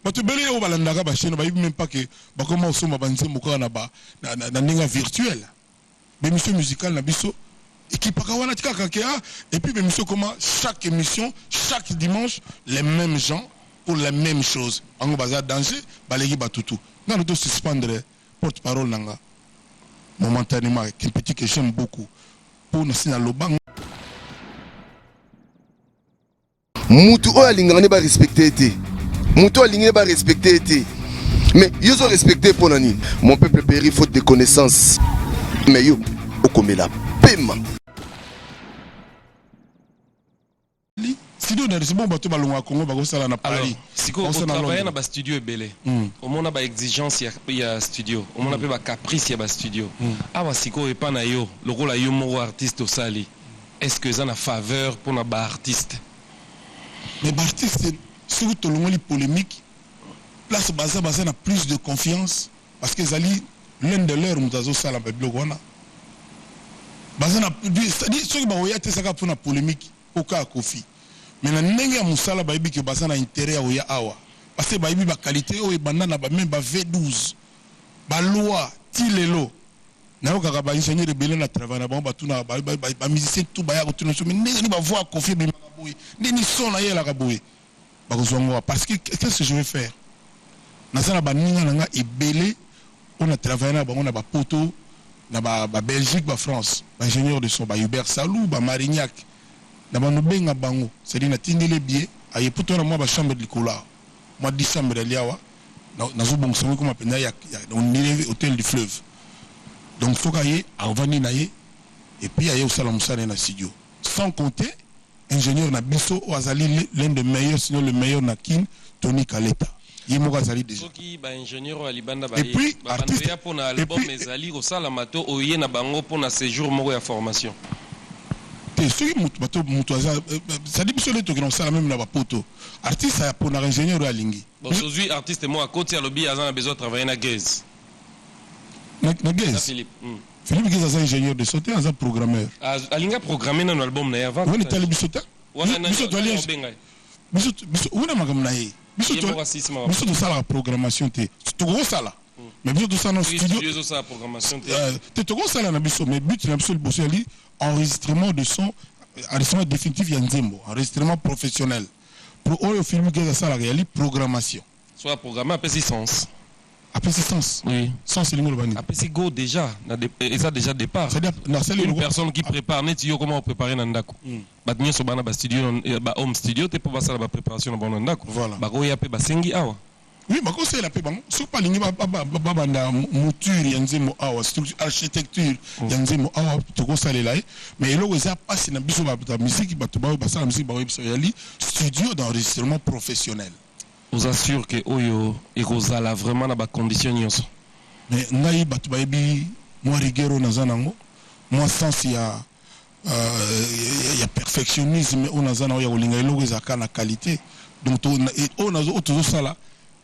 Bato ebele oyo balandaka ba chaîne bayebi même pas que bakoma kosomba ba nzembo kaka na ba na ndenge ya virtuel. Ba émission musicale na biso ekipaka wana ti kaka ke ah et puis ba émission ekoma chaque émission chaque dimanche les mêmes gens pour la même chose. Bango baza danger baleki batu tout. Nga na to suspendre porte parole na nga momentanément qu'un petit que j'aime beaucoup po nasi naloba. Mutu oyo alingaka nde ba respecte ye te. Mutu oyo alingi nde ba respecte ye te. Mais yo ozo respecte ye pona nini? Mon peuple périt faute de connaissance. Mais yo okomela pema. Studio na bon bato balongwa Congo bakosala na Paris. Sikoyo otravaille na ba studio ebele. Omona ba exigence ya studio, omona pe ba caprice ya ba studio. Awa sikoyo epa na yo lokola yo moko artiste osali. Est ce que eza na faveur pona ba artistes? Mais ba artistes soki tolongoli polemique place baza baza na plus de confiance parce que ezali l'un de leur mutu azo sala ba biloko wana baza na c'est à dire soki bakoya te eza kaka pona polemique po kaka Koffi mais na ndenge ya musala bayebi que baza na interet ya koya awa parce que bayebi ba qualite oyo ebanda na ba meme ba V12 ba loi ti lelo. Nayokaka ba ingenieur ebele na travail na bango batunaka ba musiciens tout baya kotuna biso mais ndenge nini ba voix ya Koffi ebimaka boye ndenge nini son na ye elaka boye bakozwa yango wapi parce que qu'est-ce que je vais faire naza na baninga na nga ebele oyo na travaille na bango na ba poto na ba Belgique ba France ba ingenieur de son ba Hubert Salou ba Marignac na bando benga bango c'est à dire natindeli ye billet aye poto na mwa ba chambre likolo awa mwa 10 chambre ali awa Nazo bongisa yango ekoma penza ya on dirait hotel du fleuve donc soki aye avandi na ye et puis aye kosala mosala na ye na studio sans compter ingenieur na biso oyo azali l'un des meilleurs sinon le meilleur na kin Tony Kaleta ye moko azali dejà. Soki ba ingenieurs oyo ya libanda baye ba banda koya pona album ezali kosalama to oye na bango pona sejour moko ya formation? Te soki mutu bato mutu aza c'est à dire biso nde tokenda kosala meme na ba poto artiste aponaka ingenieur oyo alingi. Bon tozui artiste moko akoti alobi aza na besoin a travailler na Gaz. Na Gaz? Na Philippe. Philippe Gaz aza ingenieur de son te aza programmeur. Alingi a programmer nanu album na ye avant. Wana etali biso te. Wana nani akobenga ye? Biso biso wana makambo na ye. Biso biso tosalaka programmation te. Tokosala. Mais biso tosala na studio. Studio ezosala programmation te. Te tokosala na biso mais but na biso liboso ezali enregistrement de son, enregistrement définitif ya nzembo, enregistrement professionnel. Po oyo film Gaz asalaka eyali programmation. Soki a programme apesi sens. Apesi sens? Oui. Sens elingi oloba nini? Apesi go dejà na eza dejà depart. C'est à dire nasali Une personne qui prepare neti yo koma o preparer na ndaku. Batu nionso ba na ba studio ba home studio te po basala ba preparation na bango na ndaku. Voilà. Bakoya pe basengi awa. Oui bakosalela pe bango soki balingi babanda mouture ya nzembo awa structure architecture ya nzembo awa tokosalela ye mais eloko eza pasi na biso bato ya musique bato baoyo basala musique bakoyebisa ezali studio d'enregistrement professionnel. Oza sur que oyo ekozala vraiment na ba conditions nionso? Mais ngai bato bayebi mua rigueur oyo naza nango mua sens ya ya perfectionnisme oyo naza nango ya kolinga eloko ezala kaka na qualite donc oyo nazo oyo tozosala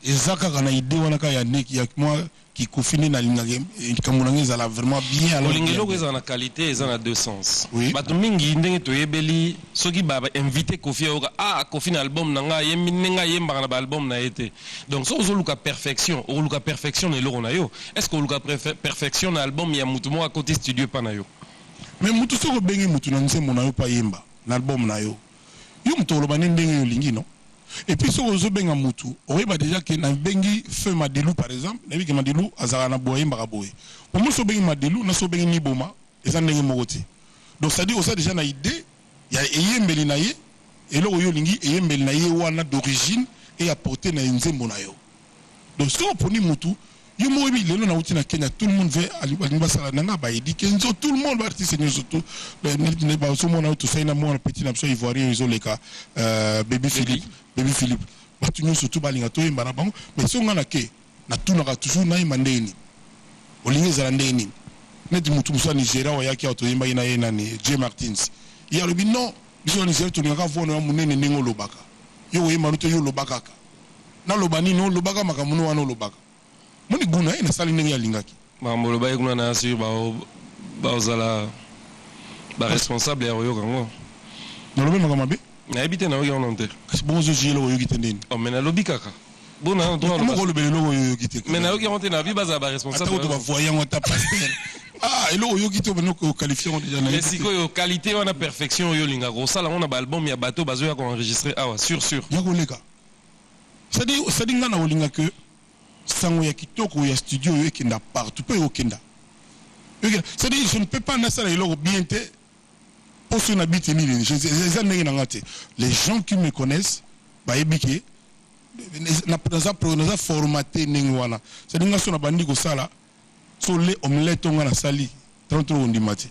eza kaka na idee wana kaka ya nde ya mwa kikofi nde nalingaka likambo na ngai ezala vraiment bien alors kolinga eloko ezala na qualite eza na deux sens oui. Bato mingi ndenge toyebeli soki ba invité Koffi ayoka ah Koffi na album na ngai ayembi ndenge ayembaka na ba album na ye te donc soki ozoluka perfection okoluka perfection na eloko na yo est ce que oluka perfection na album ya mutu moko akoti studio epa na yo? Mais mutu soki obengi mutu na nzembo na yo po ayemba na album na yo, yo mutu okoloba nde ndenge yo olingi non? Et puis soki ozo benga mutu okoyeba dejà que na bengi feu Madilu par exemple, nayebi que Madilu azalaka na boye ayembaka boye. Omoni soki obengi Madilu na soki obengi Niboma eza ndenge moko te. Donc c'est à dire oza dejà na idee ya eyembeli na ye, eloko yo olingi eyembeli na ye wana d'origine e apporter na nzembo na yo. Donc soki oponi mutu yo moko oyebi lelo nawuti na Kenya tout le monde veut balingi basala na nga ba Eddy Kenzo tout le monde ba artiste nioso tout bazo mona oyo tosali na mwana petit na biso ya ivoirien oyo ezoleka baby Philippe baby Philippe batu nioso tout balinga toyemba na bango mais soki nga na ke natunaka toujours nayemba ndenge nini olingi ezala ndenge nini neti mutu mosusu ya Nigeria oyo ayaki awa toyembaki na ye nani Jay Martins ye alobi non biso na Nigeria tolingaka voix na yo ya munene ndenge olobaka yo koyemba no te yo loba kaka Naloba nini oh lobaka makambo no wana olobaka moni gout naye nasali ndenge alingaki. Makambo olobaki kuna na sur bao zala ba responsable ya koyoka ngo. Nalobi makambo mabe? Nayebi te nayoki yango nanu te. Kasi bongo ozo juger eloko oyoki te ndeni? Oh mais nalobi kaka. Bona droit. Moko olobela eloko oyo oyoki te. Mais nayoki yango te, na bi bazala baresponsable. Ata kutu bavoye yango, ata pasteur, ah, eloko oyoki te, obanda oqualifier yango déjà. Mais sikoyo qualité wana, perfection oyo olingaka kosala yango na baalbum ya bato bazoya koenregistrer awa, sur sur. Ya koleka, c'est-à-dire ngai na kolinga ke sango ya kitoko ya studio oyo ekenda partout, mpo ekokenda. C'est-à-dire, je ne peux pas nasala eloko bien te mpo soki nabi te nini, eza ndenge na nga te. Les gens qui me connaissent bayebi ke naza formaté ndenge wana. C'est-à-dire, nga so na bandi kosala so le omelette nga nasali 30 ondima te.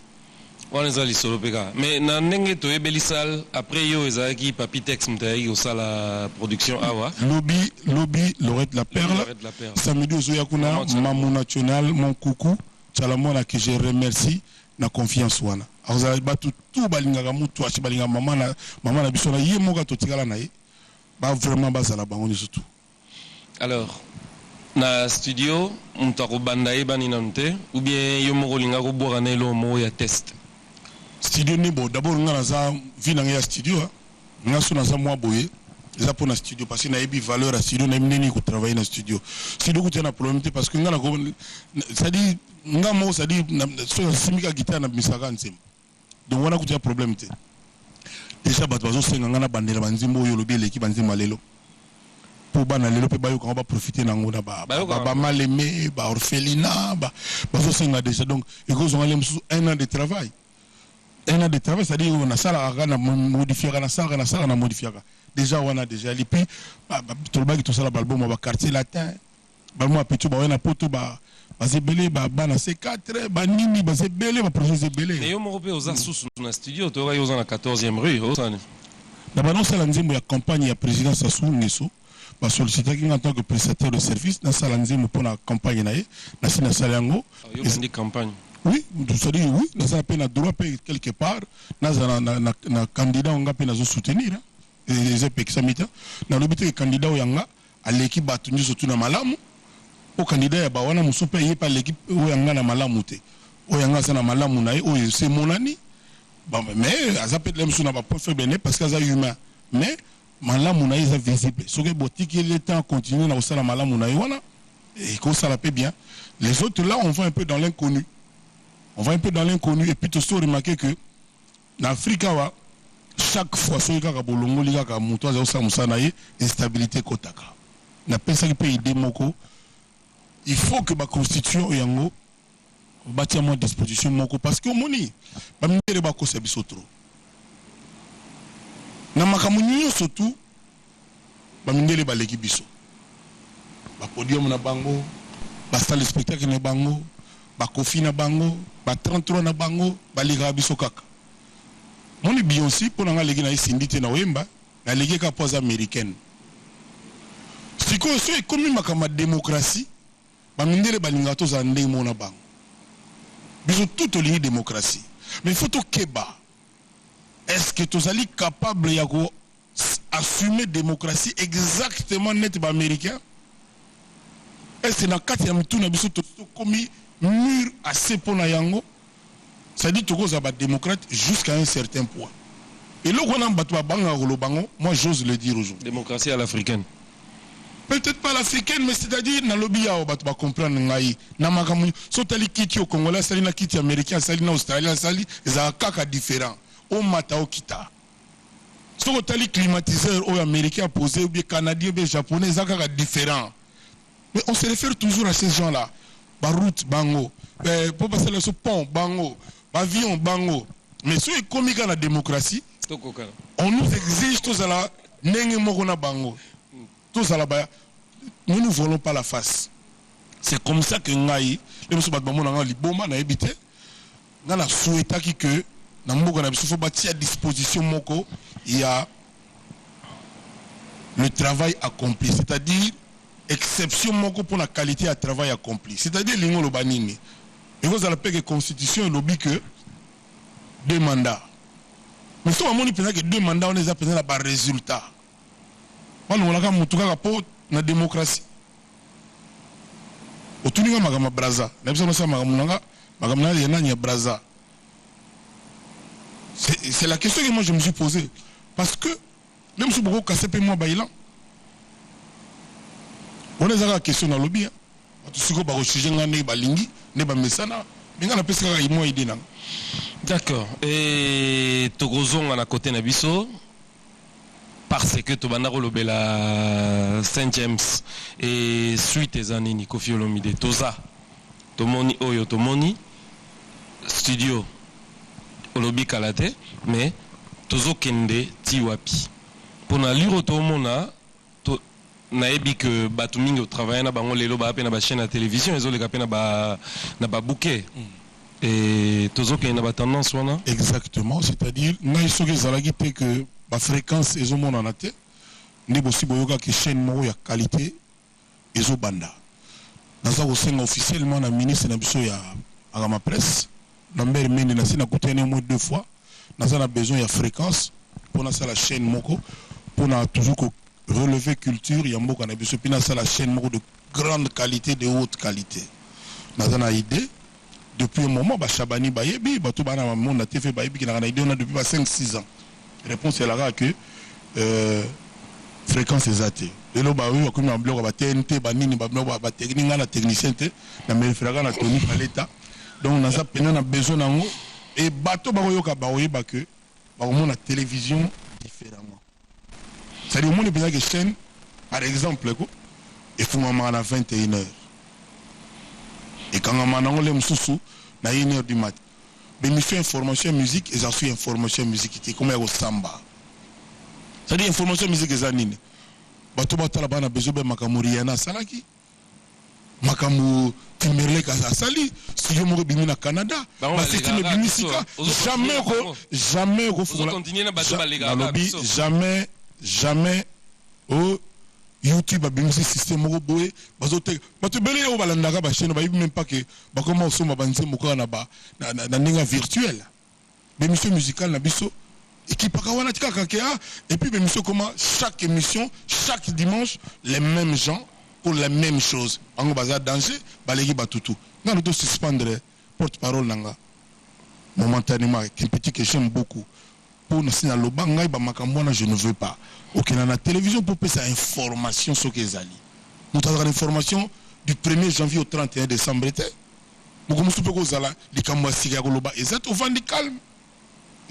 Wana eza lisolo mpe kaka, mais na ndenge toyebeli sale après yo, ezalaki Papi Tex moto ayaki kosala production awa. Lobi, lobi Lorette la Perle. Lorette la Perle. Samedi ozoya kuna. Mamu National, mon coucou, Tshala Mwana, que je remercie na confiance wana. Akozala bato tu balingaka mutu ashi, balingaka mama na mama na biso na ye moko totikala na ye, ba vraiment bazala bango nyonso tu. Alors, na studio, moto akobanda yebani nanu te, ou bien yo moko olinga kobwaka na eloko moko ya test? Studio nde bon, d'abord nga naza vie na ngai ya studio. Nga so naza mwa boye, eza mpo na studio, parce que nayebi valeur ya studio, nayebi ndenge kotravailler na studio. Studio kutia na problème te, parce que nga nako, c'est-à-dire nga moko, c'est-à-dire so nasimbi ka guitare, nabimisaka nzembo. Donc wana kutia problème te. Déjà bato bazosenga nga na bandela banzembo oyo olobi eleki banzembo ya lelo, mpo bana lelo mpe bayoka yango, baprofite nango na bamaleme, baorphelinat bazosenga déjà. Donc ekozonga le mosusu un an de travail, un an de travail, c'est-à-dire nasalaka kaka, na modifiaka, nasalaka, nasalaka, na modifiaka déjà wana déjà. Et puis tolobaki tosala baalbum ya baquartier latin, baalbum ya petit baoya na poto, baza ebele, bana C4, banini, baza ebele, baprojet eza ebele. Mais yo moko mpe oza susu na studio, toyokaki oza na 14e rue, osani? Na banda osala nzembo ya campagne ya président Sassou Nguesso. Basollicitaki nga en tant que prestataire de service, nasala nzembo mpona campagne na ye. Nasi nasala yango. Yo bandi campagne? Oui, c'est-à-dire oui, nazala mpe na droit mpe quelque part nazala na candidat oyo nga mpe nazosoutenir. Eza epekisami te. Nalobi te candidat oyo yanga aleki bato nyonso tu na malamu, po candidat ya bawana mosusu mpe ye mpe aleki oyo yanga na malamu te. Oyo yanga aza na malamu na ye oyo esemonani, mais aza mpe mosusu na bapoint faible ne, parce que aza humain, mais malamu na ye eza visible. Soki botiki ye temps, continue na kosala malamu na ye wana, ekosala mpe bien. Les autres là, on va un peu dans l'inconnu, on va un peu dans l'inconnu. Et puis tosi remarqué que na Afrique awa, chaque fois soki kaka bolongoli kaka moto aza kosala mosala na ye, instabilité ekotaka. Napesaki mpe idée moko: il faut que baconstitution yango batia mwa disposition moko, parce que omoni bamindele bakosa biso trop na makambo nyonso tu. Bamindele baleki biso bapodium na bango, basala spectacle na bango, bakofi na bango, ba 33 na bango, balekaka biso kaka. Moni Beyoncé, mpo na nga aleki na ye Cindy te na oyemba, naleki kaka mpo aza américaine. Sikoyo so ekomi makambo ya démocratie, bamindele balingaka tozala ndenge moko na bango. Biso tout tolingi démocratie, mais il faut tokeba: est-ce que tozali capable ya ko assumer démocratie exactement neti baaméricain? Est-ce na kati ya mitu na biso tokomi mûr assez mpo na yango? C'est-à-dire tokozala badémocrate jusqu'à un certain point. Eloko wana bato babangaka koloba ngo, moi j'ose le dire aujourd'hui. Démocratie à l'africaine? Peut-être pas l'africaine, mais c'est-à-dire nalobi awa, bato bacomprendre ngai na makambo. So otali kiti o Congolais asali na kiti américain asali na Australien asali, ezalaka kaka différent, omata okita. Soki otali climatiseur oyo américain apose, ou bien canadien, ou bien japonais, eza kaka différent. Mais on se réfère toujours à ces gens là baroute bango, mpo basala so pont bango, bavion bango. Mais soki ekomi kaka na démocratie, tokokana. On nous exige tozala ndenge moko na bango, tozala ba, nous nous voilons pas la face. C'est comme ça que ngai le mosusu bato bamona nga liboma, nayebi te. Nga na souhaitaki que na mboka na biso faut batia disposition moko ya le travail accompli, c'est-à-dire exception moko pour la qualité ya travail accompli. C'est-à-dire elingi oloba nini? Ekozala mpe ke constitution elobi que deux mandats, mais so bamoni mpenza ke deux mandats wana eza mpenza na barésultat, balongolaka motu kaka mpo na démocratie. Otuni nga makambo ya Braza, na biso nasala makambo na nga, makambo na ya nani ya Braza. C'est la question que moi je me suis posée, parce que même si bokokase mpe mwa bailan. Wana eza kaka question nalobi hein. Bato sikoyo bako juger nga ndenge balingi, nde bamesana, mais nga napesi kaka mwa idée nanga. D'accord, et tokozonga na côté na biso parce que tobanda kolobela Saint James et suite eza nini. Koffi Olomide, toza tomoni oyo, tomoni studio, olobi kala te, mais tozokende ti wapi? Mpona liro tomona to, nayebi ke bato mingi otravaille na bango lelo baa mpe na bachaîne ya télévision, ezoleka mpe na babouquet e tozokende na batendance wana. Exactement, c'est-à-dire ngai soki ezalaki te que bafréquence ezomonana te, nde bosi boyokaki chaîne moko ya qualité ezobanda. Naza kosenga officiellement na ministre na biso ya akama presse, Lambert Mende. Nasi nakutani au moins deux fois. Naza na besoin ya fréquence mpo nasala chaîne moko mpona toujours ko relever culture ya mboka na biso, mpe nasala chaîne moko de grande qualité, de haute qualité. Naza na idée depuis un moment. Bachabani bayebi, bato bana bamonda te fe bayebi kinaka na idée wana depuis ba 5 6 ans. Réponse elaka que fréquence eza te. Lelo baoyo bakomi na biloko ba TNT, banini, babiloko batechnique, ngai na technicien te, na mereferaka na Tony Paleta. Donc naza mpenza na besoin nango e bato bakoyoka, bakoyeba ke bakomona télévision différemment. C'est-à-dire omoni mpenza ke chaîne, par exemple, ko efungwamaka na 21 heures, ekangama nango le mosusu na 1 heure du matin. Bémission information ya musique eza su information ya musique te, koma ya kosamba. C'est-à-dire information ya musique eza nini? Bato batala bana besoin be makambo Rihanna asalaki, makambo Timberlake asali, studio moko ebimi na Canada, basystème ebimi sika. Jamais ko jamais kofungola, nalobi jamais, jamais. O YouTube abimisi système moko boye, bazoteka. Bato ebele oyo balandaka bachaîne bayebi même pas ke bakoma kosomba banzembo kaka na ndenge ya virtuel. Bémission musicale na biso ekipaka wana ti kaka ke ah. Et puis bémission koma chaque émission, chaque dimanche, les mêmes gens pour la même chose. Bango baza danger, baleki batutu. Nga na to suspendre porte parole nanga momentanément, un petit que j'aime beaucoup, mpo na si naloba ngai bamakambo wana, je ne veux pas okenda na télévision mpo opesa information. Soki ezali moto azalaka na information du 1er janvier au 31 décembre te, moko mosusu mpe kozala likambo ya sika ya koloba eza te, ovandi calme.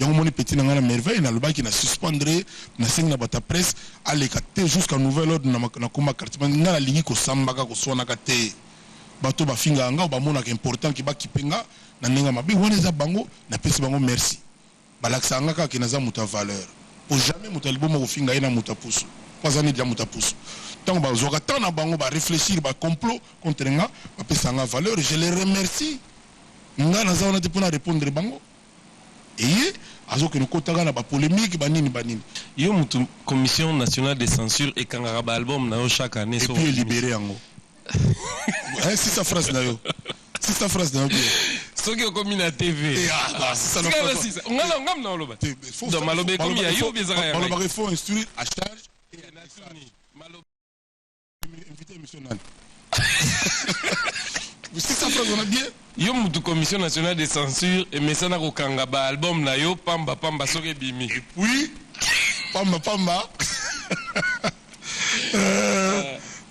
Yango moni petit na ngai na Merveille, nalobaki na suspendre, nasengi na bato ya presse aleka te jusqu'à nouvel ordre. Na koma quartier, ngai nalingi kosambaka, koswanaka te. Bato bafingaka nga, bamonaka important ke bakipe nga na ndenge mabe wana, eza bango, napesi bango merci. Balakisaka nga kaka ke naza moto ya valeur, po jamais moto ya liboma kofinga ye na moto ya pusu, po aza neti ya moto ya pusu. Ntango bazwaka temps na bango baréfléchir, bacomplot contre nga, bapesaka nga valeur, je les remercie. Nga naza wana te mpona répondre bango. Eye azokende kotaka na bapolémique, banini banini. Yo mutu Commission nationale de censure ekangaka baalbum na yo chaque année. Et puis elibéré yango. Sisa phrase na yo, sisa phrase na yo bien. Soki okomi na TV, ngam na oloba, donc maloba ekomi ya yo, ezaka ya Balobaka il faut instruire à charge et invité émission nani. Sisa phrase wana bien. Yo mutu Commission nationale de censure emesana kokanga baalbum na yo pamba pamba soki ebimi. Et puis pamba pamba.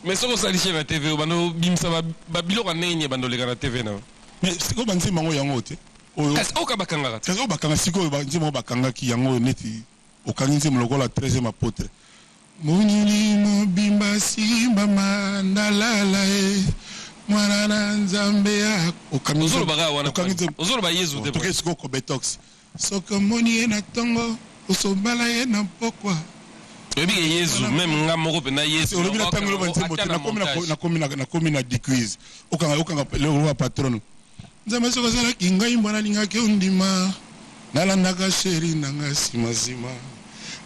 Mais soki osali chaîne na TV, obanda obimisa babiloko ya ndenge nini ebanda oleka na TV na yo? Mais sikoyo banzembo yango, yango te oyo. Kasi oyo ka bakangaka te. Kasi oyo bakanga sikoyo, banzembo oyo bakangaki yango oyo, neti okangi nzembo lokola 13e apôtre, molili mobimba simbama ndalala e mwana na Nzambe ya okangi. Ozolobaka wana. Okangi nzembo. Ozoloba Yezu te. Toke sikoyo kobetox, soki omoni ye na ntongo, osobala ye na pokwa. Oyebi ke Yezu, même nga moko mpenza Yezu. Olobi na ntango eloba nzembo te. Nakomi na diquise, okanga, okanga lokola patronne. Nzambe soki ozalaki ngai mbwa, nalingaki ondima. Nalandaka chéri na nga nsima,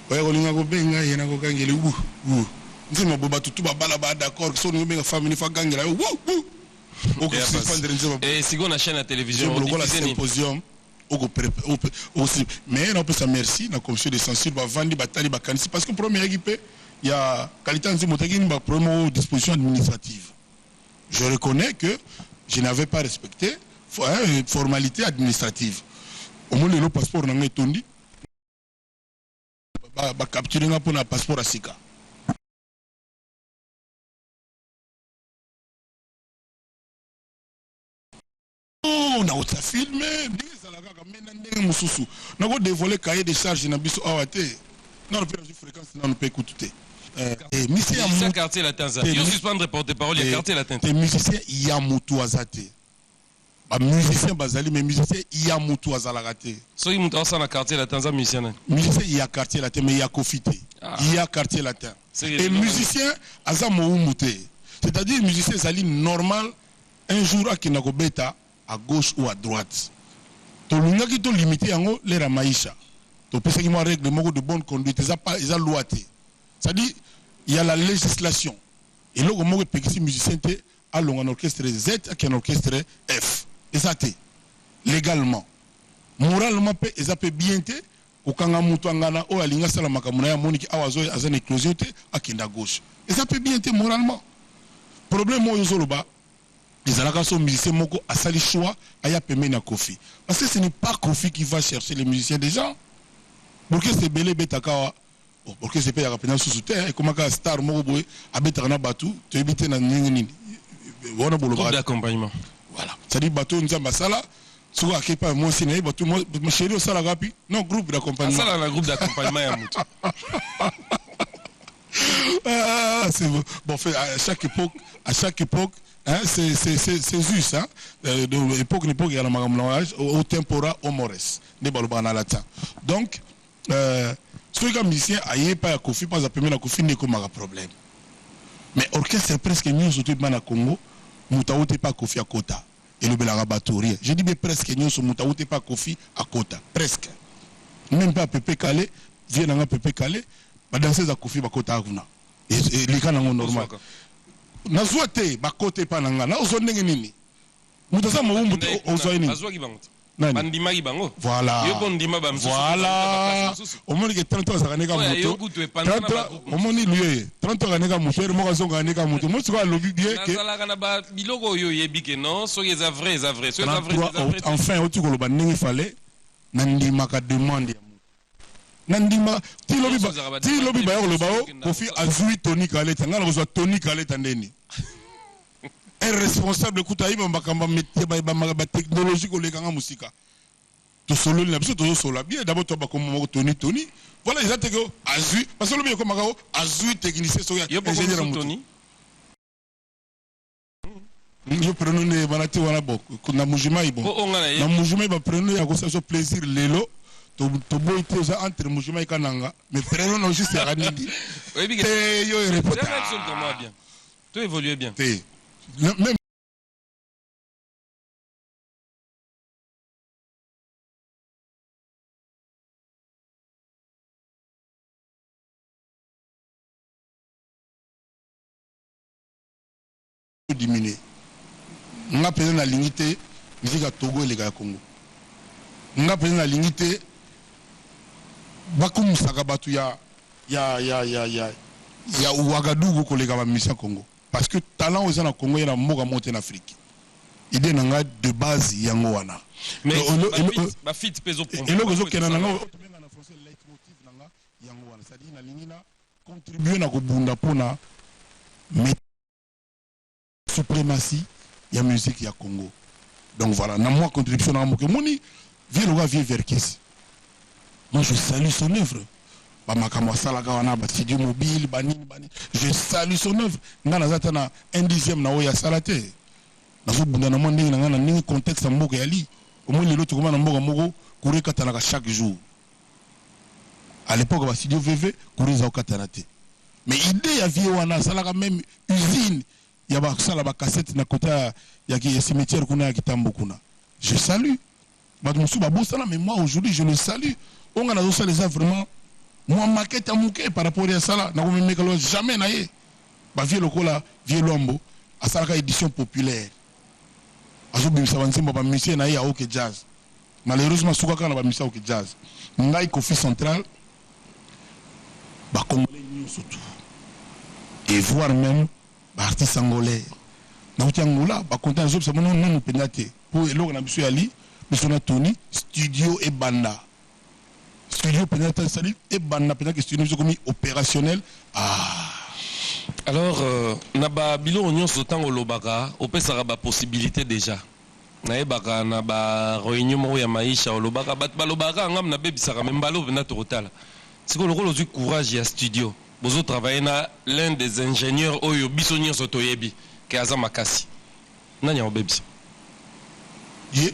oya kolinga kobenga ye, nakokangeli wu wu. Nzembo boye, bato tu babala ba d'accord, so olingi obenga famille fa gangela yo wu wu, okosuspendre nzembo. Sikoyo na chaîne ya télévision Nzembo lokola odiffuser nini? Symposium aussi. Mais naopesa merci na commission de censure, bavandi, batali, bakanisi, parce que problème eyaki mpe ya qualité ya nzembo, otaki nini, baproblème oyo disposition administrative. Je reconnais que je n'avais pas respecté hein, formalité administrative. Omoni lelo passeport na ngai etondi, bacapture nga mpona passeport ya sika. Non, nakotisa film ndenge ezala kaka, mais na ndenge mosusu nakodévoile cahier de charge na biso awa te. Nano mpe nazwi fréquence, nano mpe kutu te. Musicien ya musicien Quartier Latin aza Te, yo suspendre porte parole ya Quartier Latin. Te, musicien ya motu aza te. Bamusicien bazali, mais musicien ya motu azalaka te. Soki moto aosala na Quartier Latin, aza musicien nani? Musicien ya Quartier Latin, mais ya Kofi te. Ah. Ya Quartier Latin. C'est Et musicien aza mowumbu te, c'est-à-dire musicien ezali normal un jour akenda kobeta à gauche ou à droite. Tolingaki tolimite yango lera maisha, topesaki mwa règle moko de bonne conduite. Eza pas, eza loi te, c'est-à-dire il y a la législation. Eloko moko epekisi musicien te alonga na orchestre Z, akende na orchestre F, eza te légalement. Moralement mpe eza mpe bien te kokanga moto angana oyo alingi asala makambo na ye, amoniki awa aza na éclosion te, akende à gauche, eza mpe bien te moralement. Problème oyo ozoloba ezalaka so musicien moko asali choix aya pembeni ya Kofi, parce que ce n'est pas Kofi qui va chercher les musiciens. Déjà orchestre ebele ebetaka awa. Bon, orchestre mpe yaka mpenza susu te, ekomaka star moko boye abetaka na bato, toyebi te na ndenge nini wana Groupe bolobaka. d'accompagnement. Voilà, c'est-à-dire bato oyo Nzambe asala, soki akei pa mwasi na ye, bato chéri osalaka wapi? Non, groupe d'accompagnement. Asala na groupe d'accompagnement ya moto. Ah, c'est bon. Bon, fait, à chaque époque, hein, c'est juste, hein. Donc, époque, l'époque, il y a la makambo na o tempora o mores. Nde balobaka na latin. Donc, soki ka musicien aye pa ya Kofi, mpo aza pembeni na Kofi, nde ekomaka problème. Mais orchestre presque nyonso to ebima na Congo, moto awuti pa Kofi akota, elobelaka bato rien. Je dis bien presque nyonso, moto awuti pa Kofi akota presque. Même pas Pepe Kale, vie nanga Pepe Kale, badanseuse ya Kofi bakotaka kuna, eleka nango normal. Ozwaka. Nazwa te, bakota epa na nga, nazwa ndenge nini? Moto aza mowumbu te, ozwa ye nini? Azwaki bango te. Nani? Bandimaki bango. Voilà. Yo mpo ndima bamosusu. Voilà, mosusu. Omoni ke 30 azalaka neka Oyo yo moto. kutu epanza na 30 bagroupe. Omoni luye 30 azalaka neka moto, ere moko azongaka neka moto. Omoni sikoyo alobi bien ke Nazalaka na biloko oyo oyebi ke non, soki eza vrai, eza vrai, soki eza vrai, 33 eza vrai. Enfin oti koloba ndenge fale, nandimaka demande ya moto, nandima ti lobi Nyonso ezalaka ti lobi baya koloba o okenda Kofi kosala. Azwi Tony Kaleta, ngai nakozwa Tony Kaleta ndeni? Un responsable kuta ayeba makambo ya batechnologie koleka nga mosika. Tosololi na biso, tozosola bien. D'abord to bakombo moko Tony, Tony, voilà. Eza te ke azwi, parce que lobi ekomaka o azwi technicien soki Yo mpo ingénieur ya mosusu motu. Tony. Yo prénom nde bana te wana. Bon, na Mujimai, bon mpo oyo nga na na ye. Mujimai, baprénom ya kosala so plaisir lelo. Toboyi te, oza entre Mujimai Kananga, mais prénom na juste yaka nini? Oyebi ke Te, yo erepota. Jamais biso likambo bien to évolue bien. Te, même diminuer. Nga mpenza nalingi te musique ya Togo eleka ya Congo. Nga mpenza nalingi te bakumisaka bato ya Ouagadougou koleka bamusicien ya Congo, parce que talent oyo eza na Congo, ye na mboka moko te na Afrique. Idée na nga de base yango wana. Mais bafeat mpe ezopromouvoir. Eloko ezokenda na nga oyo tobenga na français leitmotiv na nga yango wana, c'est-à-dire nalingi na contribue na kobunda mpona suprématie ya musique ya Congo. Donc voilà, na mwa contribution na nga moke. Omoni vie lokola vie Verkis, moi je salue son œuvre. Bamakambo asalaka wana, bastudio mobile, banini banini, je salue son œuvre. Nga naza ata na un dixième na oyo asala te. Nazobunda na mwa ndenge na ngai, na ndenge contexte ya mboka yali. Omoni lelo tokoma na mboka moko, courant ekatanaka chaque jour. À l'époque, bastudio VV, courant eza kokatana te. Mais idée ya vie wana, asalaka même usine ya basala bacassette na kota ya cimetière kuna ya Kitambo kuna. Je salue. Bato mosusu babosana, mais moi aujourd'hui je le salue. Oyo nga nazosala eza vraiment mwa maquette ya moke par rapport ya sala. Nakomemekalo jamais na ye. Bavie lokola vie Lwambo asalaka édition populaire, azobimisa banzembo bamusicien na ye ya OK Jazz. Malheureusement suka kaka na bamusicien ya OK Jazz. Ngai Kofi Central, bacongolais nyonso tout et voire même baartiste angolais nauti Angola, bakonta nazobisa bono nanu mpenza te, mpo eloko na biso yali biso na Tony studio ebanda, studio mpenza te, c'est-à-dire ebanda mpenza ke studio biso komi opérationnel, ah. Alors na babiloko nyonso, ntango olobaka, opesaka bapossibilité déjà. Nayebaka na ba reunion moko ya maisha olobaka bato balobaka kaka ngambo nabebisaka mais mbala oyo mpenza tokotala. Sikoyo lokola ozwi courage ya studio, bozo travailler na l'un des ingenieurs oyo biso nionso toyebi que aza makasi. Nani akobebisa? Ye.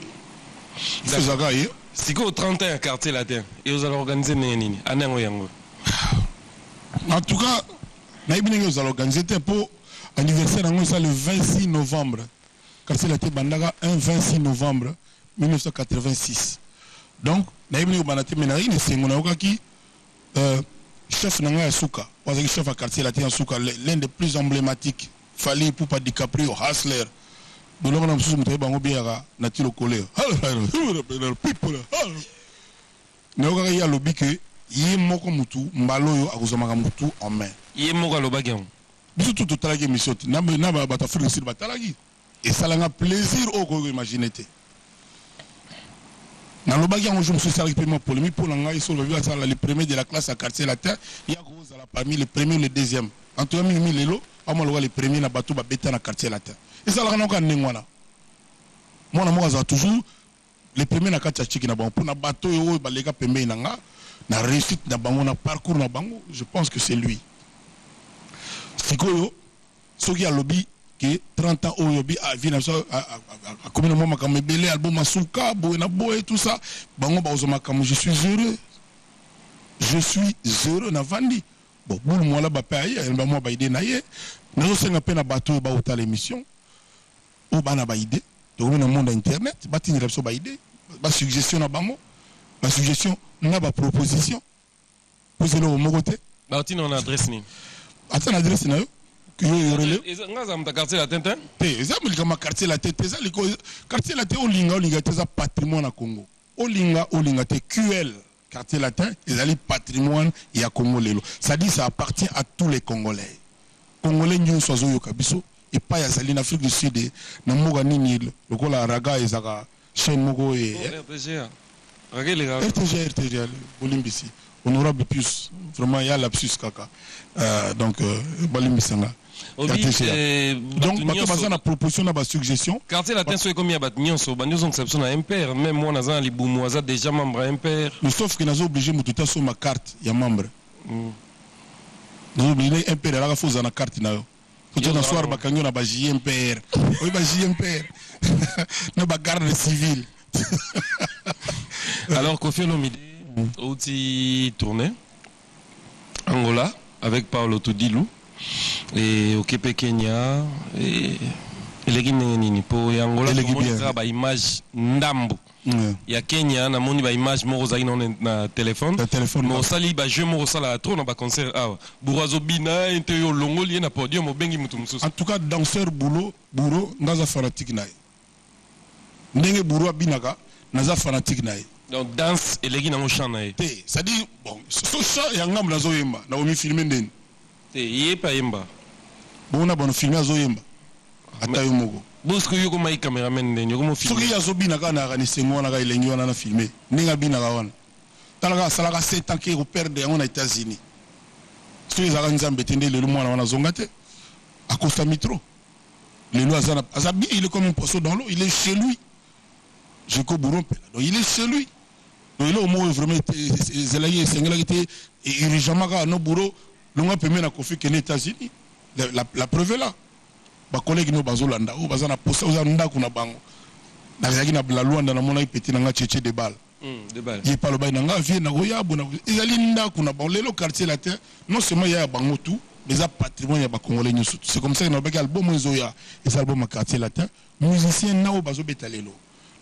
Il faut ezalaka ye. Sikoyo 30 ans ya Quartier Latin ekozala organiser ndenge nini? Annee yango yango oyo. En tout cas, nayebi ndenge ekozala organiser te po anniversaire yango eza le 26 novembre. Quartier Latin ebandaka un 26 novembre 1986. Donc, nayebi ndenge ekobanda te mais nazalaki na esengo nayokaki chef na ngai ya suka, oyo azalaki chef ya Quartier Latin ya suka, l'un des plus emblematiques, Fally Ipupa DiCaprio Hustler, biloko na mosusu moto ayebi bango bien yaka Naty Lokole. Nayokaka ye alobi que ye moko mutu mbala oyo akozwa makambo tout en main. Ye moko alobaki yango? Biso tout totalaki emission te, na bato ya Afrique du Sud batalaki. Esala nga plaisir oyo okoki ko imaginer te. Nalobaki yango jour mosusu esalaki pe mwa polemique po na ngai soki olobi azala le premier de la classe ya quartier latin ye akozala parmi le premier ou le deuxième. En tout cas mingi mingi lelo amona lokola le premier na bato babeta na quartier latin. Ezalaka na kaka ndenge wana. Mwana moko azala toujours le premier na kati ya chiki na bango po na bato oyo oyo baleka pembeni na nga na reussite na bango na parcours na bango je pense que c'est lui. Sikoyo Soki alobi que 30 ans oyo bi ah vie na biso akomi na mwa makambo ebele album asuka boye na boye tout ça bango bakozwa makambo je suis heureux je suis heureux na vandi bon boule mwala ba pe aye ayamba mwa ba idee na ye nazosenga pe na bato oyo baotala émission oyo bana ba idee tokomi na monde ya internet batindela biso ba idee ba suggestion na bango ba suggestion na ba proposition Posa eloko moko te. Bakotinda na adresse nini? Ata na adresse na yo. Yo yorele. Nga za muta quartier latin te. Te, eza likambo ya quartier latin te, eza liko quartier latin olinga olinga te eza patrimoine ya Congo. Olinga olinga te QL quartier latin ezali patrimoine ya Congo lelo. Ça dit ça appartient à tous les Congolais. Congolais nyonso azoyoka biso epai azali na Afrique du Sud na mboka nini lokola raga ezaka chaîne moko oyo eh? RTGA. RTGA RTGA bolimbisi honorable Pius vraiment ya lapsus kaka donc bolimbisa nga RTGA donc bato baza na proposition na ba suggestion quartier latin soki ekomi ya bato nyonso bandi ozongisa biso na MPR même mwana aza na libumu aza déjà membre ya MPR mais sauf que nazo oblige moto te asomba carte ya membre nazo oblige MPR alaka fo ozala na carte na yo Ozo na soir bakangi yo na ba JMPR. Oyi ba JMPR. Na ba garde civile. Alors Koffi Olomide outi tourner Angola avec Paolo Tudilu et okepe Kenya et eleki ndenge nini po ya Angola tomoni kaka ba image ndambu Ya Kenya na moni ba image moko ozalaki na na telephone. Na telephone. Mais osali ba jeux moko osalaka trop na ba concert awa. Bouro azo bina ente yo olongoli ye na podium obengi mutu mususu. En tout cas danseur boulot bouro nga aza fanatique na ye ndenge bouro abinaka naza fanatique na ye. Donc danse eleki nango chant na ye. Te c'est à dire bon so chant ya ngambo nazo yemba nako mi filmer ndeni. Te ye pe ayemba. Bongo na bano filmer azo yemba ata yo moko. Bosco yo okomaki cameraman ndenge okomo filmer. Soki ye azo bina kaka nayaka na esengo wana kaka elengi wana na filmer ndenge abinaka wana tala kaka asalaka 7 ans ke ko perdre yango na Etats Unis soki ezalaka nzambe te nde lelo mwana wana azonga te akosami trop lelo aza na aza bien il est comme un poisson dans l'eau il est chez lui Jeko Bouro Mpela donc il est chez lui donc eloko moko vraiment ezalaki esengelaki te urgemment kaka no bouro longwa pembeni na Koffi kende Etats Unis la preuve est là Ba collègues no bazo landa oyo baza na posa oza ndaku na bango. Nazalaki na la Luanda na monaki petit na nga Tchetche de Bal. Ye pe alobaki na nga vieux nakoya boye na ezali ndaku na bango lelo quartier latin non seulement ya ya bango tout mais eza patrimoine ya ba congolais nioso tout. C'est comme ça que nalobaki album oyo ezoya eza album ya quartier latin musicien na oyo bazo beta lelo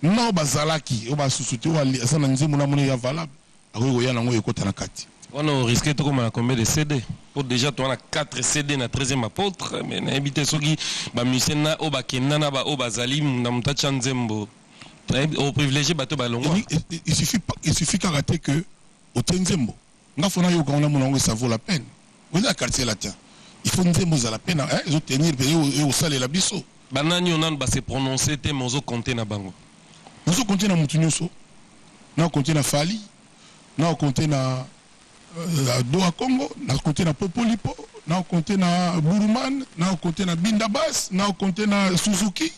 na oyo bazalaki oyo basusu te oyo aza na nzembo na moni ya valable Akoki koya nango ekota na kati. Wana o risque tokoma na combien de CD? Po dejà toza na 4 CD na 13 apotre mais nayebi te soki ba musiciens na oyo bakenda na ba oyo bazali na moto atia nzembo nayebi o privilegier bato balongwa. Il suffit il suffit kaka te que otie nzembo nga faut nayoka yango namona yango ça vaut la peine oza na quartier latin il faut nzembo ezala pe na ezo tenir pe ekosalela biso. Ba nani oyo nanu ba se prononcer te mais ozo compter na bango? Nazo compter na mutu nioso nao compter na Fally nao compter na Doha Congo na compter na Popolipo nao compter na Buruman nao compter na Binda Bass nao compter na Suzuki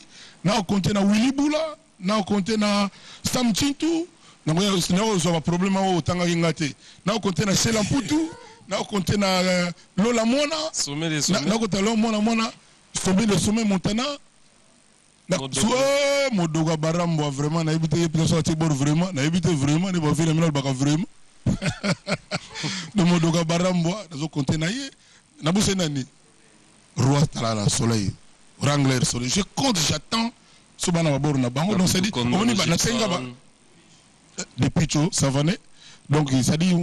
nao compter na Willy Bula. Nakocompter na Sam Tshintu, nakozwa baproblème oyo otangaki nga te. Nakocompter na Shela Mputu, nakocompter na Lola Mwana. Sommet de sommet. Nakota Lola Mwana, Mwana sommet de sommet, Montana. Modogo ya Barambwa, vraiment nayebi te ye mpenza so atie bord, vraiment nayebi te, vraiment nde bavie na mina alobaka vraiment de Modogo ya Barambwa. Nazocompter na ye, nabosani nani, Roi Talala, Soleil, Wrangler, Soleil. Je compte, j'attends so bana babord na bango. Donc c'est-à-dire omoni nasenga ba depuis Tcho Savané. Donc c'est-à-dire,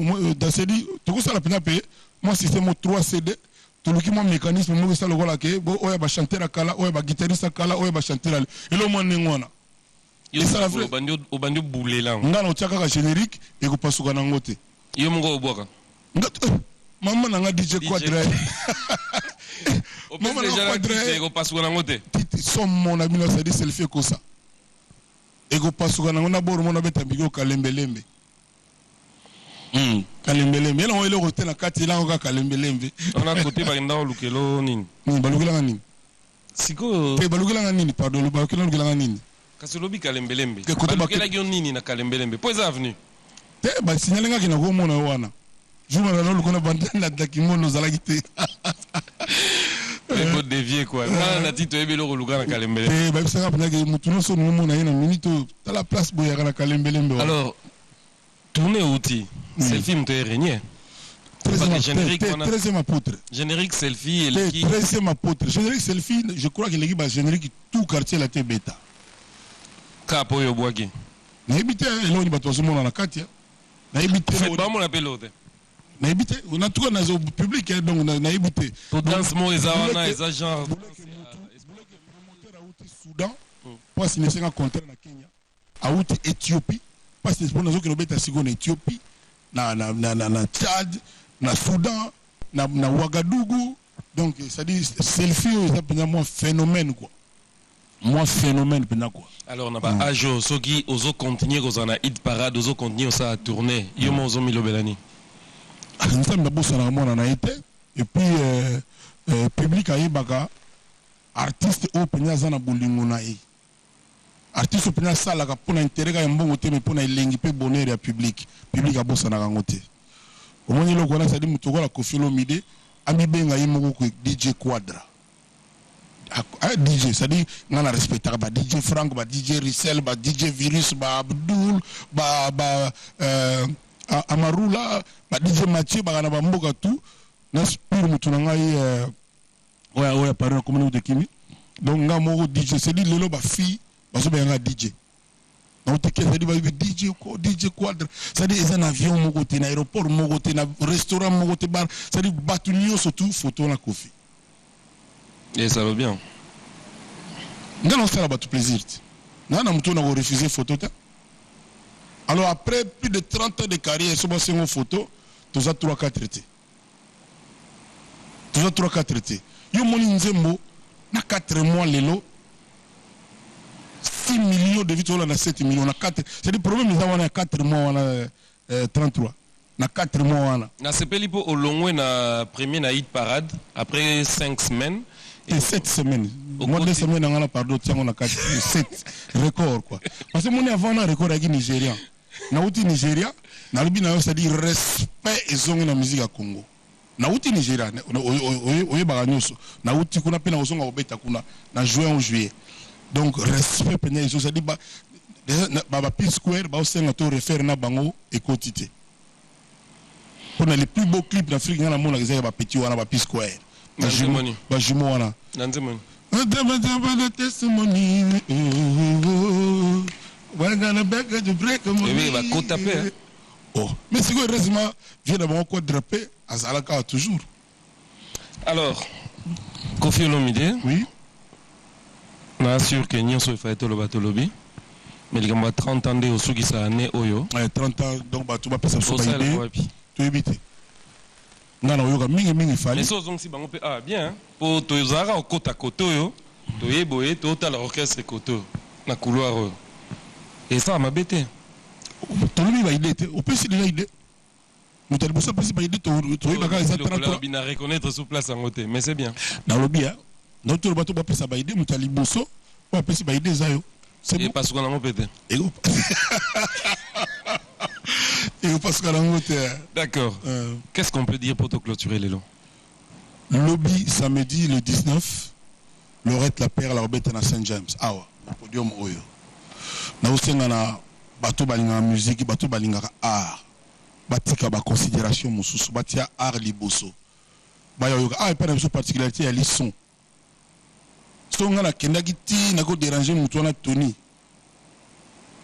c'est-à-dire tokosala mpenza mpe mwa système 3 CD, toluki mwa mécanisme moko esala lokola ke bo oyo bachanteur ya kala, oyo baguitariste ya kala, oyo bachanteur elo mwa ndenge wana. Esala vrai. Obandi obulela. Nga na otia kaka générique, ekopasuka nango te. Yo moko obwaka? Mama na nga DJ Quadra. Mama na Quadra. Ekopasuka nango te. Somo na bino, c'est-à-dire Selfie ekosa, ekopasuka nango na boro mona beta mbiki okalembelembe. Kalembelembe elango eloko te na kati, elango kaka kalembelembe. Wana kote bakenda kolukelo nini? Nini balukelanga nini? Sikoyo. Te, balukelanga nini? Pardon, balukelanga nini? Kasi olobi kalembelembe. Balukelaki yo nini na kalembelembe, mpo eza avenue? Te, basignalengaki na komona yo wana jour na noluka na banda kimono, ozalaki te. Dévier quoi, nga na ti toyebi eloko oluka na kalembelembe. Te, bayebisaka mpenzaki motu nyonso olingi omona ye na minute oyo, tala place boyaka na kalembelembe. Alors tournée outi Selfie, moto erégné. Treizième apôtre. Générique Selfie eleki. 13e apôtre, générique Selfie, je crois que eleki bagénérique tout Quartier Latin beta. Kaka po oyo obwaki? Nayebi te eloko nini bato bazomona na kati, nayebi te. Bamona mpe eloko te. Nayebi te, en tout cas nazo public, donc nayebi te. To danse moko eza wana, eza genre. Promoteur auti Soudan mpo asinesenga contrat na Kenya, auti Éthiopie parce mpo nazokende obeta sikoyo na Éthiopie, na Tchad, na Soudan, na Ouagadougou. Donc c'est-à-dire Selfie oyo eza mpenza mwa phénomène quoi, mwa phénomène mpenza quoi. Alors na baage oyo, soki ozocontinue kozala na hit parade, ozocontinue osala tournée, yo mo ozomilobela nini? Nzambe abosanaka mwana na ye te. Et puis public ayebaka artiste oyo mpenza aza na bolingo na ye, artiste oyo mpenza asalaka mpona intérêt kaka ya mbongo te, mais mpona elengi mpe bonheur ya public. Public abosanaka yango te. Omoni eloko wana, c'est-à-dire moto okola Koffi Olomide amibenga ye moko ke DJ Quadra. DJ, c'est-à-dire nga na respectaka ba DJ Frank, ba DJ Russell, ba DJ Virus, ba Abdul, ba Amarula, ba DJ Mathieu baka na bamboka tout na spire motu na ngai oyo oyo apari na komoni de kimi. Donc nga moko DJ, c'est-à-dire lelo bafille bazobenga nga DJ nauteke, c'est-à-dire bayebi DJ ko DJ Quadra. C'est-à-dire eza na avion moko te, na aéroport moko te, na restaurant moko te, bar, c'est-à-dire bato nyonso tu photo na Kofi. Et ça va bien. Nga naosala bato plaisir te, nga na motu oyo nakorefuser photo te. Alors après plus de 30 ans de carrière, so basengo photo, toza 3 4 te, toza 3 4 te. Yo moni nzembo na 4 mois, lelo 6 millions de vues, tozolanda 7 millions na 4. C'est-à-dire problème eza wana ya 4 mois wana, 33 na 4 mois wana. Nasepeli mpo olongwe na premier na hit parade après 5 semaines. Et 7 semaines. Moi, 2 semaines nanga na, pardon, tiango na 4, 7 record quoi, parce que moni avant na record yaki Nigéria, nauti Nigeria, nalobi na yo, c'est-à-dire respect ezongi na musique ya Congo. Nauti Nigeria, oyebaka nyonso, nauti kuna mpe nakozonga kobeta kuna na juin ou juillet. Donc respect mpenza ezo, c'est-à-dire ba P Square baosenga to refaire na bango ekoti te mpona les plus beaux clips na Afrique. Nga namonaka eza ya bapetits wana, ba P Square, bajumeau wana. Na nzembo? Testimony. Bakota mpe. Oh, mais sikoyo heureusement vie na bango Quadra mpe azalaka toujours. Alors Koffi Olomide. Oui. Na sûr ke nyonso efai toloba, tolobi, mais likambo ya 30 ans nde osukisa année oyo. 30 ans, donc bato bapesa biso baidée, toyebi te. Nga na oyoka mingimingi Fally. Mais so ozongisi bango mpe, ah bien, mpo tozalaka kokota kote oyo toye boye, totala orchestre kote oyo na couloir oyo, esala mabe te. Tolobi baidée te, opesi déjà idée. Moto ya liboso apesi baidée, toyebaka eza 33. Na reconnaître sur place yango te, mais c'est bien. Nalobi ya nauti oloba to bapesa baidée, moto ya liboso oyo apesi baidée eza yo. C'est bon. Epasuka nango mpe te. Ekopasuka nango te. D'accord. Qu'est-ce qu'on peut dire pour te clôturer lelo? Lobi samedi le 19, Lorette la Perle akobeta na Saint James awa na podium oyo. Nazosenga na bato balingaka musique, bato balingaka art, batika ba considération mosusu, batia art liboso. Baya oyoka awa epai na biso particularité ya li son. Soki nga nakendaki ti nako déranger moto wana Tony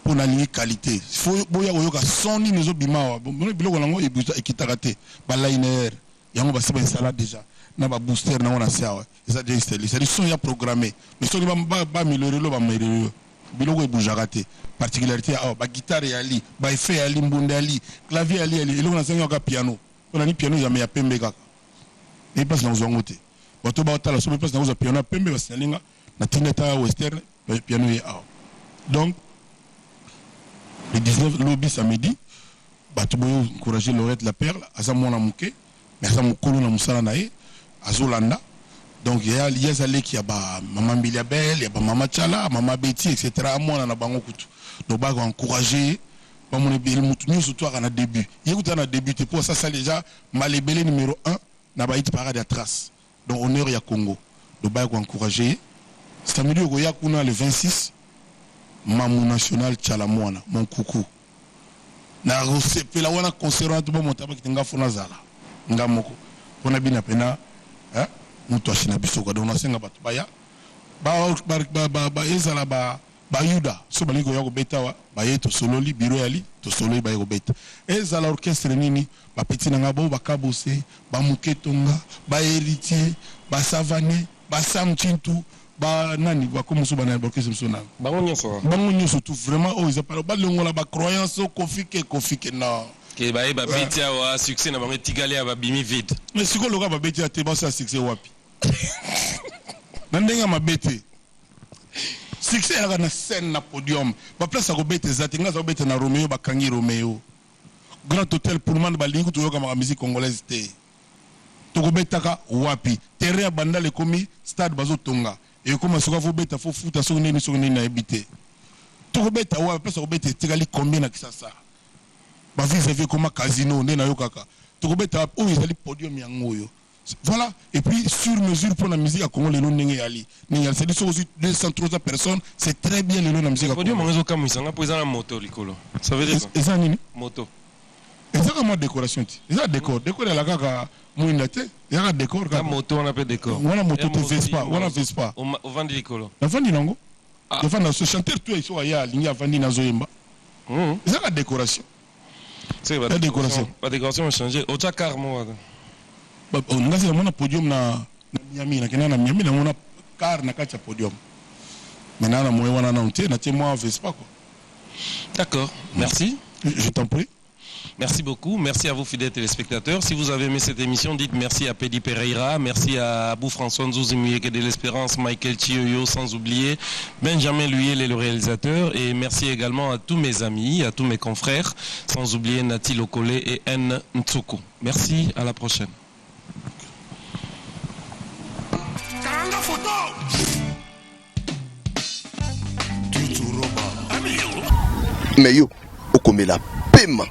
mpo nalingi qualité. Faut boya koyoka son nini ezobima awa. Biloko nango ekitaka te. Ba liner yango basi bainstalla déjà na ba booster nango na se awa eza déjà installé. C'est-à-dire son ya programmé. Mais soki ba améliorer lo ba améliorer biloko ebougeaka te. Particularité awa ba guitare yali, ba effet yali, mbunda yali, clavier yali yali. Eloko nazangi kaka piano. Mpo nani piano ezame ya pembe kaka. Eyi place nakozwa yango te. Bato batala soki place nakozwa piano ya pembe basinali nga natinda ata western piano ye awa. Donc le 19 lobi samedi bato boyo encourager Lorette la Perle, aza mwana moke mais aza mokolo na mosala na ye azolanda. Donc ye aza leki ya ba mama Mbilia Bel, ya ba mama Tshala, mama Betty etc. Mwana na bango kutu. Donc bako encourager ye bamona ebele motu nyonso to aka na début. Ye kutu na début te po asasali déjà malebele numéro 1 na ba hit parade ya Trace. Donc honneur ya Congo. Donc baya ko encourager ye. Samedi okoya kuna le 26 Mamu National Tshala Mwana mon coucou. Na kosepela wana concert wana to bomota bakite nga fona zala nga moko pona bina pena hein mutu ashina biso quoi. Donc nasenga bato baya ba ba ba, ba ezala ba bayuda so balingi koya kobeta awa baye tosololi biro yali tosololi baye kobeta ezala orchestre nini bapeti na nga bo bakabose bamuketonga ba héritier basavane basam chintu ba nani bakomoso bana baorchestre mosusu na bango nyonso. Bango nyonso tout vraiment oyo eza pala balongola bacroyance o Koffi ke Koffi ke non. Ke baye babeti awa succès na bango etikali ya babimi vide. Mais sikoyo loka babeti ya te basala succès wapi na ndenge ya mabe te. Succès eyaka na scène, na podium. Baplace ya kobeta eza te. Ngai aza kobeta na Romeo, bakangi Romeo, Grand Hôtel Pullman, balingi kutu oyokamaka musique congolaise te. Tokobetaka wapi? Terrain ya Bandala ekomi stade, bazotonga ekoma soki afobeta fo futa soki ndeni soki ndeni nayebi te. Tokobeta wapi? Place ya kobeta etikali combien na Kisasa? Bavis-à-vis ekoma casino nde nayokaka. Tokobeta wapi? Oyo ezali podium yango oyo. Voilà. Et puis sur mesure pour la musique à Congo lelo ndenge yali ndenge yali, c'est-à-dire soki ozwi 200 300 personnes, c'est très bien lelo na musique ya Podium Congo. Yango ezokamwisanga mpo eza na moto likolo, ça veut dire quoi? Eza nini? Moto. Ezaka mwa décoration ti eza décor. Décor ezala kaka mwinda te, ezaka décor Na kaka. Moto wana mpe décor? Wana moto te, Vespa wana, Vespa. Ovandi likolo? Navandi nango. Ah. Navandi na so chanteur to so aya alingi avandi nazoyemba. Ezaka décoration. C'est La décoration. Badécoration echange otya car mo wana. Oh, ngasi namona podium na Miami, nakenda na Miami, namona car na kati ya podium, mais naa na moyen wana nanu te, natie mwa Vespa quoi. D'accord, merci. Je t'en prie. Merci beaucoup. Merci à vous, fidèles téléspectateurs. Si vous avez aimé cette émission, dites merci à Pedi Pereira, merci à Abou François Nzouzi Muyeke de l'Espérance, Michael Chioyo, sans oublier Benjamin Luyel et le réalisateur. Et merci également à tous mes amis, à tous mes confrères, sans oublier Nati Lokole et N Ntsuku. Merci, à la prochaine. Karanga photo. Mais yo okomela pema.